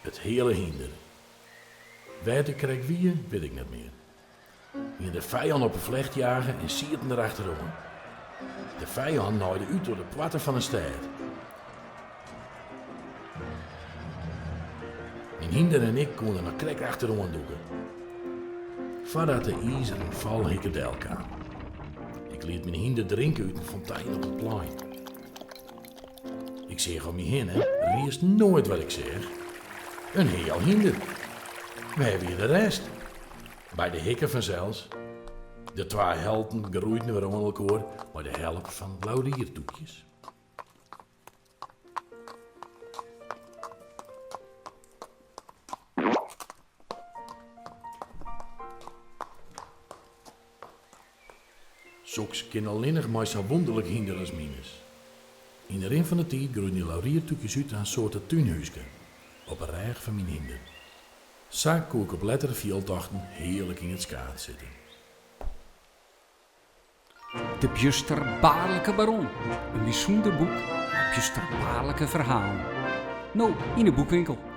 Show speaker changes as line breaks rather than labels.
It heale hynder. Wêr't ik krekt wie, wit ik net mear. Hiene de fijân op 'e flecht jage en sieten der achteroan. De fijân naaide út troch de poarte fan 'e stêd. Myn hynder en ik koene der noch krekt achteroan dûke, foardat de izeren falhikke delkaam. Ik liet myn hynder drinke út in fontein op it plein. Ik seach om my hinne, riest noait wat ik seach. In heal hynder. Wêr wie de rest? By de hikke fansels. De twa helten groeiden wer oan elkoar mei de help fan lauriertûkjes. Soks kin allinnich mei sa'n wûnderlik hynder as mines. Yn de rin fan de tiid groeiden dy lauriertûkjes út ta in soarte túnhúske op 'e rêch fan myn hynder. Sa koe ik op lettere fjildtochten hearlik yn it skaad sitte.
De Bjusterbaarlike Baron, in bysûnder boek mei bjusterbaarlike ferhalen. No yn 'e boekwinkel.